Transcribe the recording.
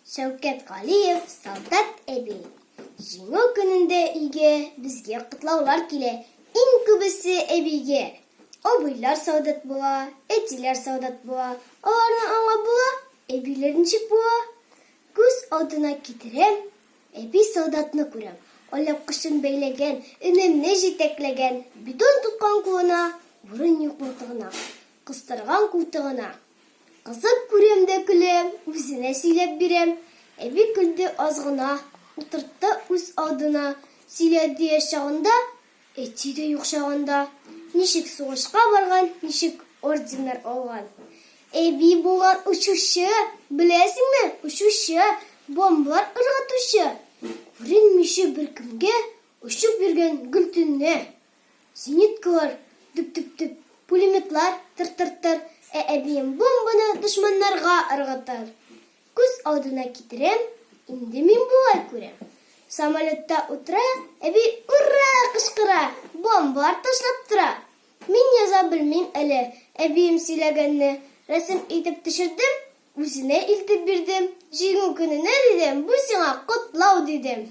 Шәүкәт Галиев, Солдат әби. Җиңү көнендә өйгә безгә котлаулар килә. Иң күбесе әбигә. Абыйлар солдат була, әтиләр солдат була. Аларны аңлап була, әбиләр ничек була? Күз алдына китерәм, әби солдатны күрәм. Алъяпкычын бәйләгән, энемне җитәкләгән, бидон тоткан кулына, урын юк мылтыгына, кыстырган култыгына. Кызык күрәм дә көләм, үзенә сөйләп бирәм. Әби көлде аз гына, утыртты үз алдына. Сөйлә дия чагында, әти дә юк чагында. Ничек сугышка барган, ничек орденнар алган. Әби булган очучы, беләсеңме, очучы, бомбалар ыргытучы. Күренмичә беркемгә очып йөргән гел төнлә. Зениткалар дөп-дөп-дөп, пулеметлар тыр-тыр-тыр, ә әбием бомбаны дошманнарга ыргытыр. Күз алдына китерәм, инде мин болай күрәм. Самолетта утыра, әби ура кычкыра, бомбалар ташлап тора. Мин яза белмим әле, әбием сөйләгәнне рәсем итеп төшердем, үзенә илтеп бирдем. Җиңү көненә, дидем, бу сиңа котлау, дидем.